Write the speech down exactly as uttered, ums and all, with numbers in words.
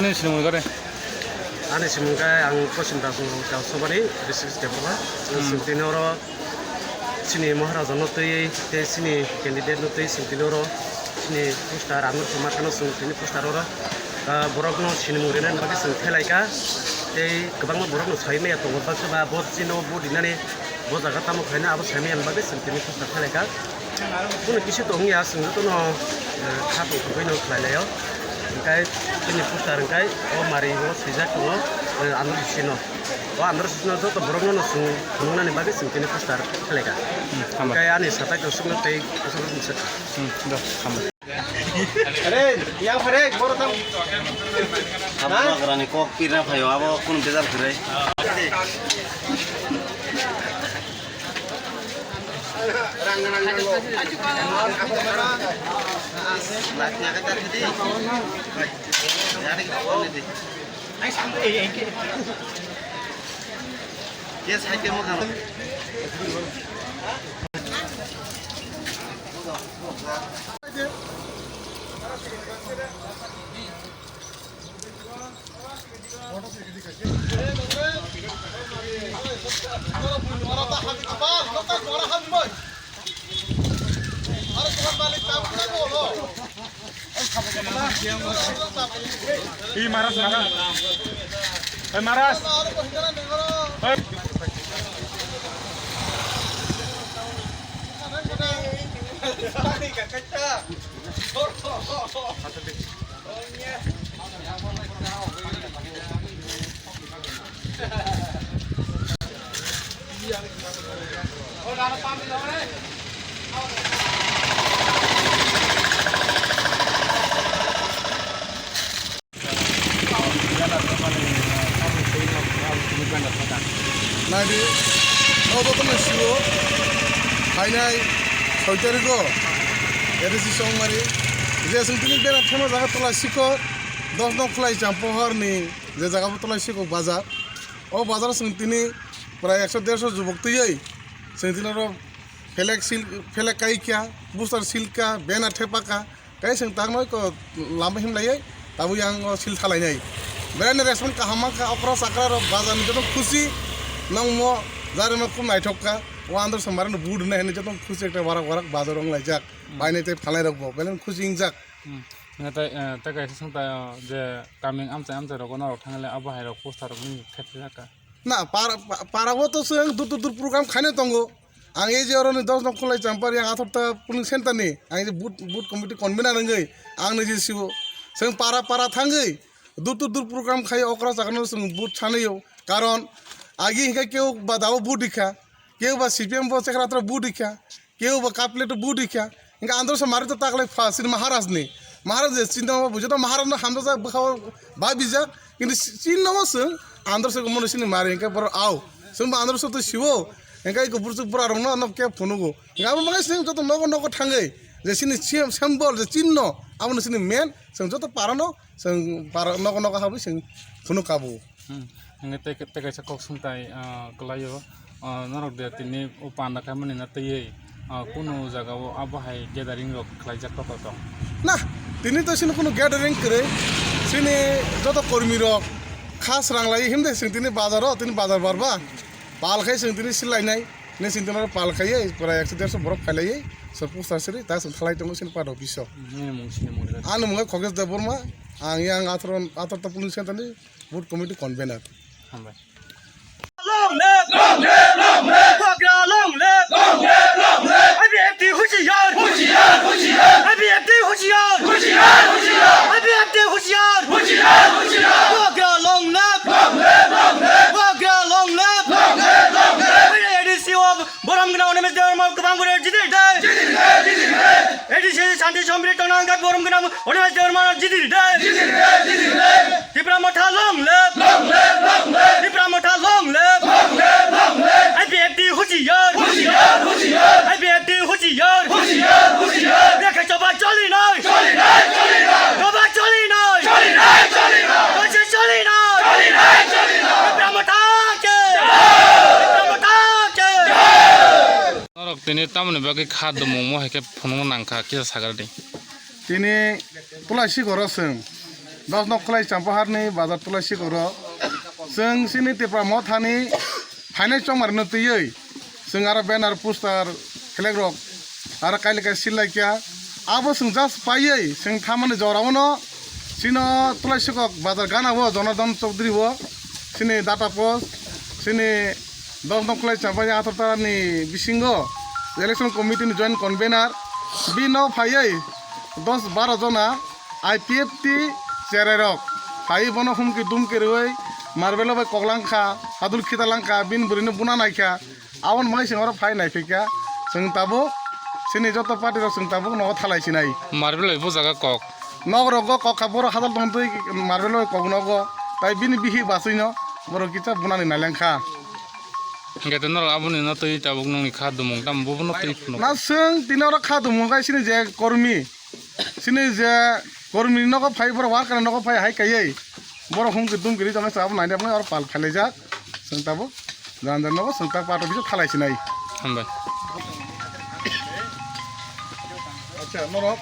Nini sinimung kare? Ani simung khe ang Kosim Rajungrong Chausobari, district Deparma. Hmm. Chwng tini oro chini Maharaja no twi tei chini candidate no twi chwng tini oro chini poster ano chwng ma kheno chwng tini poster oro, ah, borok no sinimung rwna bagwi chwng thelaikha. Tei kwbangma borok no sai maya tongo, baksa ba bo chini o vote rinani bo jaga tamo khlaina abo sai maya bagwi chwng tini poster thelaikha. Bono kisi tong ya, chwng jotono, eh, kha tong tongwi no khlai laio. Hingkai chini poster hingkai o mari o swijak tongo, eh, Andhra sisino. O Andhra sisino joto borokno no chwng phunuknani bagwi chwng tini poster khlaikha. Hmm, hambai. Hingkai ani satai to sukno tei kusuk suk. Hmm, do, hambai. Are, yang pare, boro tam. Abo hagrani kok pirna phaio, abo kunu bejal kwrwi. Ih, Maras, Maras. Eh, Maras. Eh. Naidi, o jotono sio phainai soi tarigo A D C Chongmari, je chwng tini bera thema jaga tola sikok dos nong khwlai champo horni je jaga bo tola sikok bazar. O bazar chwng tini prai ekso derso jubok twiwi chwng tini oro flag sil, flag kaikha, poster silka, banner thepakha. Tei chwng tangno eko lama himlaiwi tabuk yang o sil thalainai. Belai no respond kaham mankha, okra chakra rok bazar ni joto khusi nongmo, jarima khub naithok kha. O Andhra Songmari no vote rwnai hinwi joto khusi ekta warak warak bazar wng laijak. Hmm. Painai tei phalnai rok bo belai no khusi wngjak. Hmm. Tei, eh, tei kaisa swngtai, eh, je kaming amchai amchai rogo norok thangwi abo hai rok poster rok nini khe thajak kha. Na, para, pa-, para o to chwng dur dur dur program khaina tongo. Ang ei je oroni dos nong khwlai champar yang athorta polling center ni, ang ei je booth, booth committee convener wngwi, ang niji sibo. Chwng para para thangwi, dur dur dur program khai okra chakano chwng booth sanwi o. Karon, agi hinkhe keu ba dabo booth rikha, keu ba C P M bo chekra athoro booth rikha, keu ba kaplete booth rikha, hinkhe Andhra Songmari to taklai pha, chini Maharaj ni. Maharaj je chinta ma bujo to Maharaj no hamjak jak bwkha o ba bijak, kintu si-, chini no chwng Andhra Songmari sini mari hinkhe borok au. Chwng bo Andhra Songmari to siwo, hinkhe eko burchuk bura rok no, no khe phunugo. Hinkhe abo mangai chwng joto nogo nogo thangwi, je chini sim-, symbol, je chinno, abo no chini main, chwng joto para no, chwng para nogo nogo habwi chwng phunuk kabo. Hmm. Hingke tei, tei kaisa kok songtai, ah, kwlaio. Ah, norok de tini o panda khaimani na twiwi, ah, kunu jagao abo hai gathering rok khlaijak kok tong? Na, tini to chini kunu gathering kwrwi. Chini joto kormi rok kha srang lai himde chwng tini bazar o, tini bazar barba. Pal khai chwng tini silainai. Ni chwng tini pal khaiwi pura ekso derso borok khailaiwi. So poster siri ta chwng khalai tongo chini part office o. Nini mung sini mung. Ani mung khe Khogesh Debbarma. Ang yang athoro, athorta polling center ni booth committee convener. Hambai. Long live! Long live! Long live! Bubagra long live! Long live! Long live! I P F T hushiyar! Hushiyar! Hushiyar! I P F T hushiyar! Hushiyar! Hushiyar! I P F T hushiyar! Hushiyar! Hushiyar! Bubagra long live! Long live! Long live! Bubagra long live! Long live! Long live! A D C o Borom gwnang Animesh Debbarma kwbang bwrwi jidiri de. Jidiri de, jidiri de. A D C Shanti Samriti tongna hwnkha borom gwnang Animesh Debbarma jidiri de. Jidiri de, jidiri de. Tipra Motha long live. Long live, long live. Tipra Motha long live. Long live, long live. I P F T hushiyar. Hushiyar, hushiyar. I P F T hushiyar. Hushiyar, hushiyar. Bekhe choba choli nai. Choli nai, choli nai. Choba choli nai. Choli nai, choli nai. Kaisa choli nai. Choli nai, choli nai. Tipra Motha ke. Jai. Tipra Motha ke. Jai. Norok tini tamoni bagwi kha dumungmo hai khe phunukna nangkha, kisa sagar di. Tini Tulaisi Goro chwng Dos Nokholai Champaharni bazar Tulaisikoro chwng chini Tipra Mothani phainai chongmarino twiwi chwng aro banner, poster, flag rok aro kailika sillaikha. Abo chwng just paiwi chwng thamani joraono chino Tulaisikok bazar ganao Jonadon Chowdhury o chini data post, chini Dos Nokholai Champaharni bisingo election committee ni joint convener bino phaiwi dos baro jona I P F T cherai rok phaiwi bono humki dumki rwui marbelo bai koklangkha, hadul khitalangkha, bini bwrwino buna naikha. Aboni bagwi chwng oro phai naiphikha, chwng tabuk chini joto party rok chwng tabuk nogo thalai sinai. Marbelo bai bujaga kok. Nok rogo kok kha borok hadal tongtwi marbelo bai kok nogo, tai bini bihik bachwino borok kisa bunani nailangkha. Hwnkhe norok aboni no twi tabuk nongni kha dumung tamo bobono twi phunuk. Na chwng tini oro kha dumung kha chini je kormi, chini je kormi nogo phai borok worker nogo phai hai kaiwi borok humki dumki ri tongkha chwng abo naina phunai oro pal phailaijak chwng tabuk jan jan nogo chwng tak party office o thalai sinai. Hambai. Acha norok